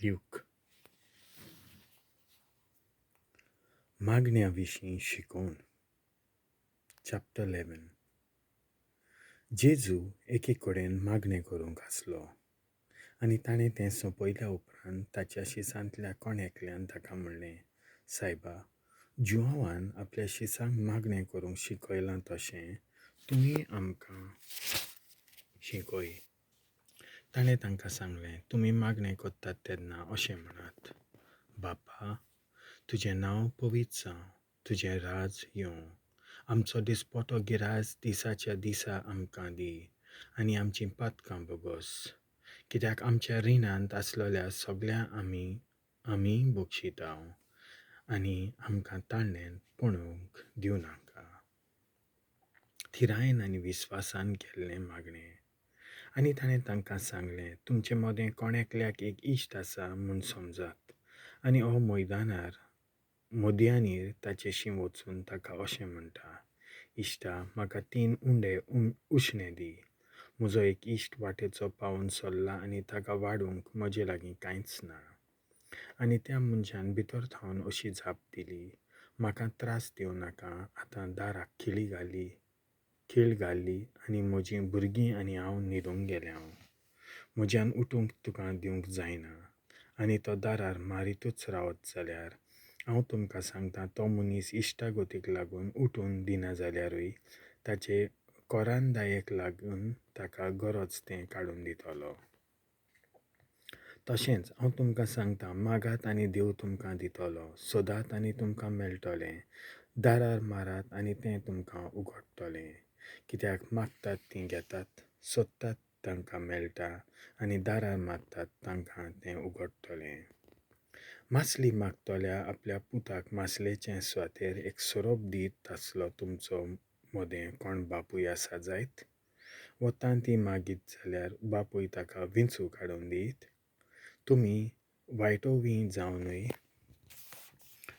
Luke. मागण्या विशीं शिकोवण. Chapter 11. जेजू एके कडेन मागणें करूंक आसलो आनी ताणें तें सोंपयल्या उपरांत ताच्या शिसांतल्या कोण एकल्यान ताका म्हणलें, सायबा, जुआंवान आपल्या शिसांक मागणें करूंक शिकयलां तशें तुमी आमकां शिकय. ताणें तांकां सांगलें, तुमी मागणें करतात तेन्ना अशें म्हणात, बापा, तुजें नांव पवित्र जावं, तुजें राज येवं, आमचो दिसपटो गिराज दिसाच्या दिसा आमकां दी आनी आमचीं पातकां भोगोस, कित्याक आमच्या रिणांत आसलेल्या सगळ्या आमी बक्षिता आनी आमकां ताणें पळोवंक दिवं नाका. थिरायेन आनी विस्वासान केल्लें मागणें. आनी ताणें तांकां सांगलें, तुमचे मदें कोण एकल्याक एक इश्ट आसा म्हूण समजात आनी हो मैदानार मध्यानीर ताचेशी वचून ताका अशें म्हणटा, इश्टा, म्हाका 3 उंडे उश्णे दी, म्हजो एक इश्ट वाटेचो पावून सरला आनी ताका वाडूंक म्हजे लागीं कांयच ना. आनी त्या मनशान भितर थावन अशी जाप दिली, म्हाका त्रास दिवं नाका, आतां दाराक खीळ घाली आनी म्हजीं भुरगीं आनी हांव न्हिदूंक गेल्या, म्हज्यान उठूंक तुका दिवंक जायना. आनी तो दारार मारितूच रावत जाल्यार हांव तुमकां सांगता, तो मनीस इश्टागतीक लागून उठून दिना जाल्यारूय ताचे कोरांदायेक लागून ताका गरज तें काडून दितलो. तशेंच हांव तुमकां सांगता, मागात आनी देव तुमकां दितलो, सोदात आनी तुमकां मेळटलें, दारार मारात आनी तें तुमकां उगडटलें. कित्याक मागतात तीं घेतात, सोदतात तांकां मेळटा आनी दारार मारतात तांकां तें उगडटलें. मासली मागतल्या आपल्या पुताक मासलेचे सुवातेर एक सोरोप दीत आसलो तुमचो मदें कोण बापूय आसा जायत? वतान ती मागीत जाल्यार बापूय ताका विंचू काडून दीत? तुमी वायटोवी जावनूय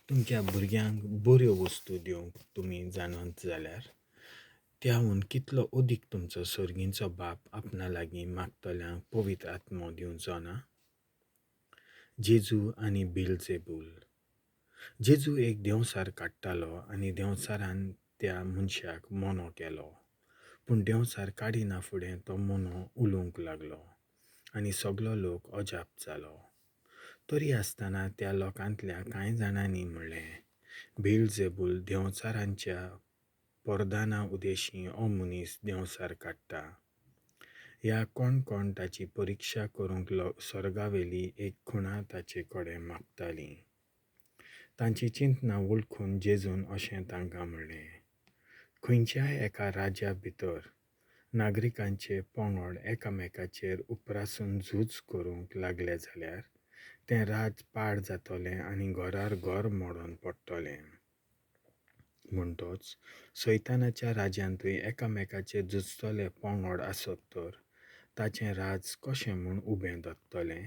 तुमच्या भुरग्यांक बऱ्यो वस्तू दिवंक तुमी जाणत जाल्यार त्याहून कितलो अदीक तुमचो सर्गींचो बाप आपणा लागीं मागतल्यांक पवित्र आत्मो दिवचो ना? जेजू आनी बेलजेबूल. जेजू एक देंवचार काडटालो आनी देंवचारान त्या मनशाक मोनो केलो, पूण देंवचार काडिना फुडें तो मोनो उलोवंक लागलो आनी सगलो लोक अजाप जालो. तरी आसतना त्या लोकांतल्या कांय जाणांनी म्हणलें, बेलजेबूल देंवचारांच्या परदाना उदेशी हो मनीस देंवचार काडटा. ह्या कोण कोण ताची परिक्षा करूंक सर्गावेली एक खुणा ताचे कडेन मागतालीं. तांची चिंतना वळखून जेजून अशें तांकां म्हणलें, खंयच्याय एका राज्या भितर नागरिकांचे पंगड एकामेकाचेर उपरासून झूज करूंक लागले जाल्यार तें राज पाड जातलें आनी घरार घर मोडून पडटलें. म्हणटोच सैतानाच्या राज्यांतूय एकामेकाचेर झुजतले पंगड आसत तर ताचें राज कशें म्हूण उबें दवरतलें?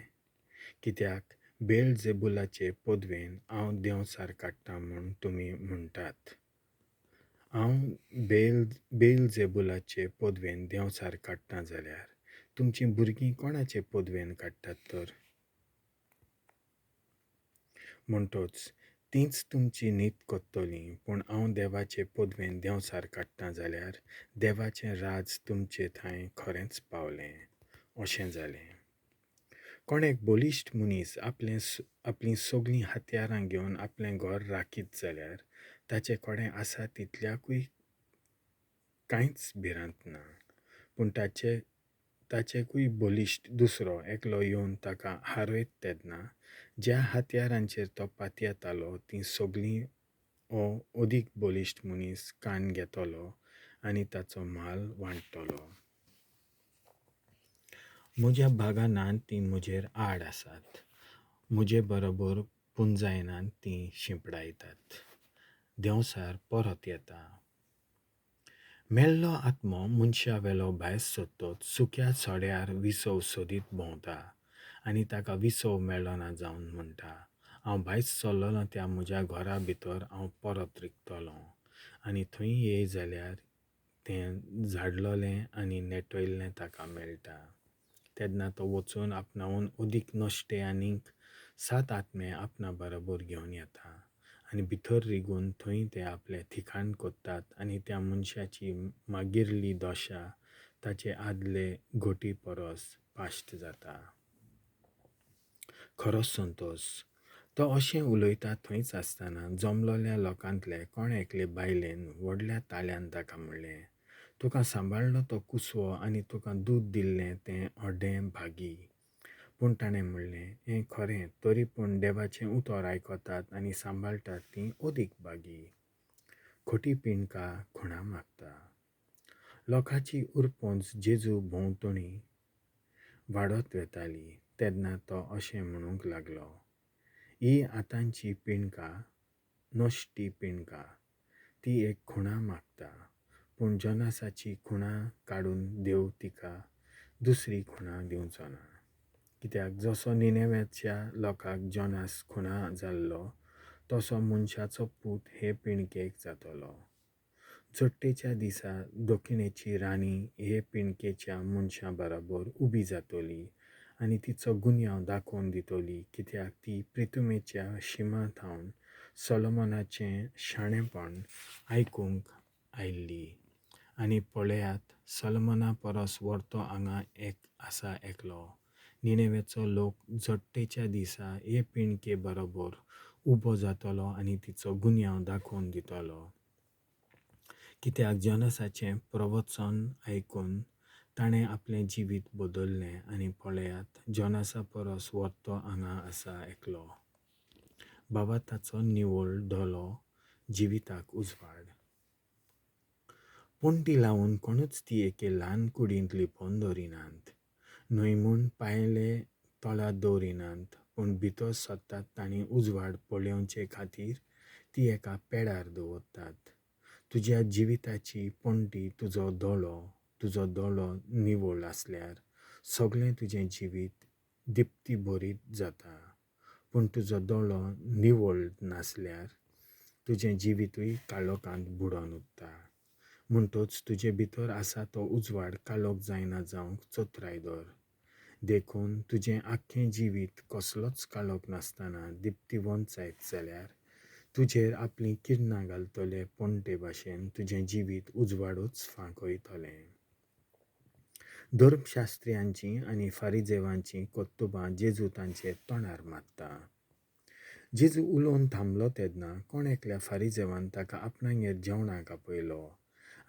कित्याक बेलजेबुलाचे पदवेन हांव देंवचार काडटा म्हूण तुमी म्हणटात. हांव बेलजेबुलाचे पदवेन देंवचार काडटा जाल्यार तुमचीं भुरगीं कोणाचे पदवेन काडटात तर? म्हणटोच तींच तुमची नीत करतलीं. पूण हांव देवाचे पदवेन देंवचार काडटा जाल्यार देवाचें राज तुमचे थंय खरेंच पावलें. अशें जालें. कोण एक बलिश्ट मनीस आपलीं सगळीं हत्यारां घेवन आपलें घर राखीत जाल्यार ताचे कडेन आसा तितल्याकूय कांयच भिरांत ना. पूण ताचेकूय बलिश्ट दुसरो एकलो येवन ताका हारयत तेन्ना ज्या हत्यारांचेर तो पातयेतालो तीं सगळीं हो अदीक बलिश्ट मनीस कान घेतलो आनी ताचो म्हाल वांट्टलो. म्हज्या भागानात तीं म्हजेर आड आसात, म्हजे बरोबर पुंजायनात तीं शिंपडायतात. देंवचार परत येता. मेल्लो आत्मो मनशा वेलो भायर सोदतच सुक्या सड्यार विसव सोदीत भोंवता आनी ताका विसव मेळना जावन म्हणटा, हांव भायर सरलेलो त्या म्हज्या घरा भितर हांव परत रिगतलो. आनी थंय येय जाल्यार तें झाडलोलें आनी नेटयल्लें ताका मेळटा. तेन्ना तो वचून आपणावन अदीक नश्टे आनीक सात आत्मे आपणा बराबर घेवन येता आनी भितर रिगून थंय ते आपलें थिकाण कोत्तात आनी त्या मनशाची मागिरली दशा ताचे आदले घोटी परस पाश्ट जाता. खरो संतोश. तो अशें उलयता थंयच आसतना जमलोल्या लोकांतले कोण एकले बायलेन व्हडल्या ताळ्यान ताका म्हणलें, तुका सांबाळ्ळो तो कुसवो आनी तुका दूद दिल्लें तें हड्डें भागी. पूण ताणें म्हणलें, हें खरें, तरी पूण देवाचें उतर आयकतात आनी सांबाळटात तीं अदीक भागी. खोटी पिणका खुणा मागता. लोकांची उरपंच जेजू भोंवतणी वाडत वेताली तेन्ना तो अशें म्हणूंक लागलो, ही आतांची पिणका नश्टी पिणका, ती एक खुणा मागता, पूण जोनासाची खुणा काडून देव तिका दुसरी खुणा दिवचो ना. कित्याक जसो निनेव्याच्या लोकांक जोनास खुणा जाल्लो तसो मनशाचो पूत हे पिणकेक जातलो. जोडटेच्या दिसा दक्षिणेची राणी हे पिणकेच्या मनशां बराबर उबी जातली आनी तिचो गुन्यांव दाखोवन दितली, कित्याक ती प्रितुमेच्या शिमा थावन सोलोमनाचें शाणेपण आयकूंक आयिल्ली. आनी पळयात, सोलोमना परस व्हडतो हांगा एक आसा एकलो. निनेवेचो लोक जोडटेच्या दिसा हे पिणके बरोबर उबो जातलो आनी तिचो गुन्यांव दाखोवन दितलो, कित्याक जोनासाचें प्रवचन आयकून ताणें आपलें जिवीत बदल्लें आनी पळयात, जोनासा परस व्हडतो हांगा आसा एकलो. बाबा ताचो निवळ दोलो जिविताक उजवाड. पणटी लावन कोणूच ती एके ल्हान कुडींत लिपोवन दवरिनात, न्हय म्हूण पायले तळा दवरिनात, पूण भितर सरतात तांणी उजवाड पळोवचे खातीर ती एका पेडार दवरतात. तुज्या जिविताची पणटी तुजो दोळो, तुजो दोळो निवळ आसल्यार सगळें तुजें जिवीत दिप्ती भरीत जाता, पूण तुजो दोळो निवळ नासल्यार तुजें जिवितूय काळोखांत बुडोवन उरता. म्हणटच तुजे भितर आसा तो उजवाड काळोख जायना जावंक चतुराय दवर. देखून तुजें आख्खें जिवीत कसलोच काळोख नासतना दिप्तीवंत जायत जाल्यार तुजेर आपलीं किरणां घालतले पणटे भाशेन तुजें जिवीत उजवाडूच फांकयतलें. धर्मशास्त्र्यांची आनी फारिजेवांची कर्तुबां जेजू तांचे तोंडार मारता. जेजू उलोवन थांबलो तेन्ना कोण एकल्या फारिजेवान ताका आपणागेर जेवणाक आपयलो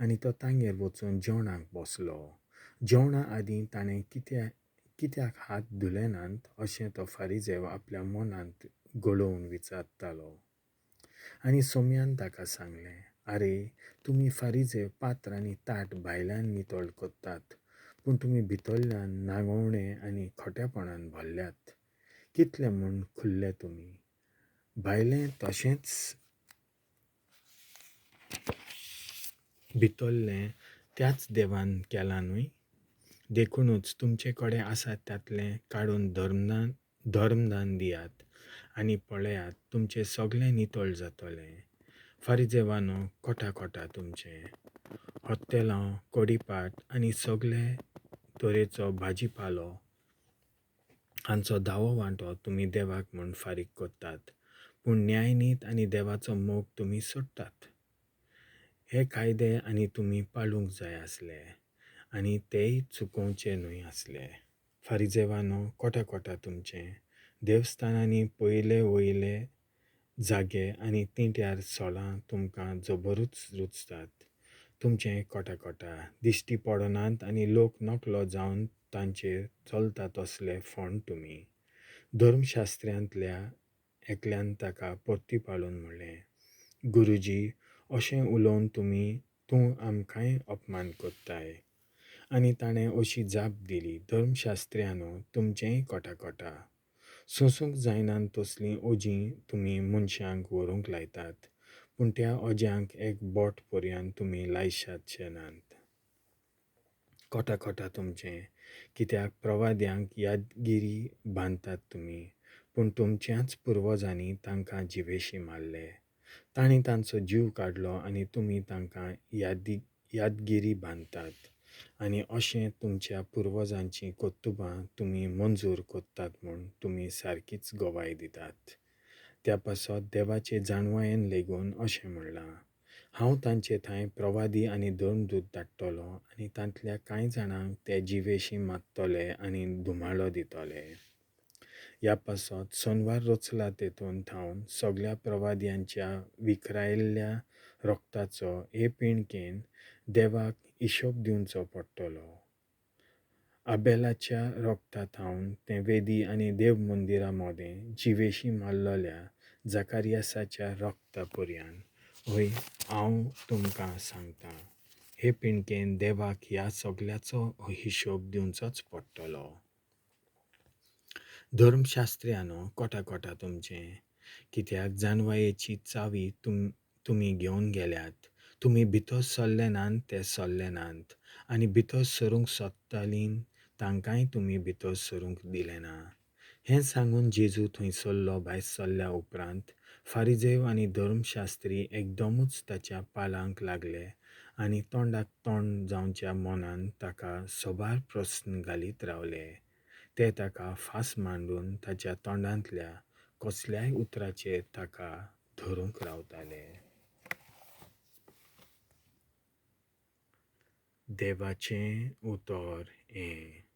आनी तो तांगेर वचून जेवणाक बसलो. जेवणा आदीं ताणें कित्याक हात धुले नात अशें तो फारिजेव आपल्या मनांत गळोवन विचारतालो. आनी सोम्यान ताका सांगलें, आरे, तुमी फारिजेव पात्र आनी ताट भायल्यान नितळ करतात, पूण तुमी भितरल्यान नागोवणे आनी खोटेपणान भरल्यात. कितले म्हूण खुल्ले तुमी, भायलें तशेंच भितरलें त्याच देवान केलां न्हय? देखुनूच तुमचे कडेन आसा तातलें काडून धर्मदान दियात आनी पळयात, तुमचें सगळें नितळ जातलें. फारिजेवानो, कोटा कोटा तुमचें हत्तेलां, कोडीपाट आनी सगळे तरेचो भाजीपालो हांचो धावो वांटो तुमी देवाक म्हूण फारीक करतात, पूण न्यायनीत आनी देवाचो मोग तुमी सोडटात. हे कायदे आनी तुमी पाळूंक जाय आसले आनी तेय चुकोवचे न्हय आसले. फारिजेवानो, कोटा कोटा तुमचें, देवस्थानांनी पयले वयले जागे आनी तिंट्यार सोलां तुमकां जबरूच रुचतात. तुमचें कोटा कोटा, दिश्टी पडनात आनी लोक नकलो जावन तांचेर चलता तसले फोंड तुमी. धर्मशास्त्र्यांतल्या एकल्यान ताका परती पाळून म्हणलें, गुरुजी, अशें उलोवन तूं आमकांय अपमान करताय. आनी ताणें अशी जाप दिली, धर्मशास्त्र्यानो, तुमचेंय कोटा कोटा, सोंसूंक जायनात तसलीं ओजीं तुमी मनशांक व्हरूंक लायतात, पूण त्या ओज्यांक एक बोट पर्यंत तुमी लायशात नात. कोटा कोटा तुमचें, कित्याक प्रवाद्यांक यादगिरी बांदतात तुमी, पूण तुमच्याच पुर्वजांनी तांकां जिवेशी मारले. तांणी तांचो जीव काडलो आनी तुमी तांकां यादगिरी बांदतात. आनी अशें तुमच्या पुर्वजांचीं कर्तुबां तुमी मंजूर करतात म्हूण तुमी सारकीच गवाय दितात. त्या पासत देवाचे जाणवायेन लेगून अशें म्हणलां, हांव तांचे थंय प्रवादी आनी धर्मदूत धाडटलो आनी तांतल्या कांय जाणांक ते जिवेशी मारतले आनी धुमाळो दितले. ह्या पासत सोनवार रचला तेतून थावन सगळ्या प्रवाद्यांच्या विखरायल्ल्या रोगताचो हे पिणकेन देवाक हिशोब दिवचो पडटलो. आबेलाच्या रोगता थावन तें वेदी आनी देव मंदिरा मोदें जिवेशी मारलेल्या जाकारियासाच्या रोगता पर्यान. हय, हांव तुमकां सांगता, हे पिणकेन देवाक ह्या सगळ्याचो हिशोब दिवचोच पडटलो. धर्मशास्त्र्यानो, कोटा कोटा तुमचें, कित्याक जाणवायेची चावी तुमी घेवन गेल्यात. तुमी भितर सरले नात ते सरले नात, आनी भितर सरूंक सोदतालीं तांकांय तुमी भितर सरूंक दिलें ना. हें सांगून जेजू थंयसरलो भायर सरल्या उपरांत फारिजेव आनी धर्मशास्त्री एकदमूच ताच्या पालांक लागले आनी तोंडाक तोंड जावच्या मनान ताका सोबार प्रस्न घालीत रावले. ते ताका फास मांडून ताच्या तोंडांतल्या कसल्याय उतराचेर ताका धरूंक रावताले. देवाचें उतर हें.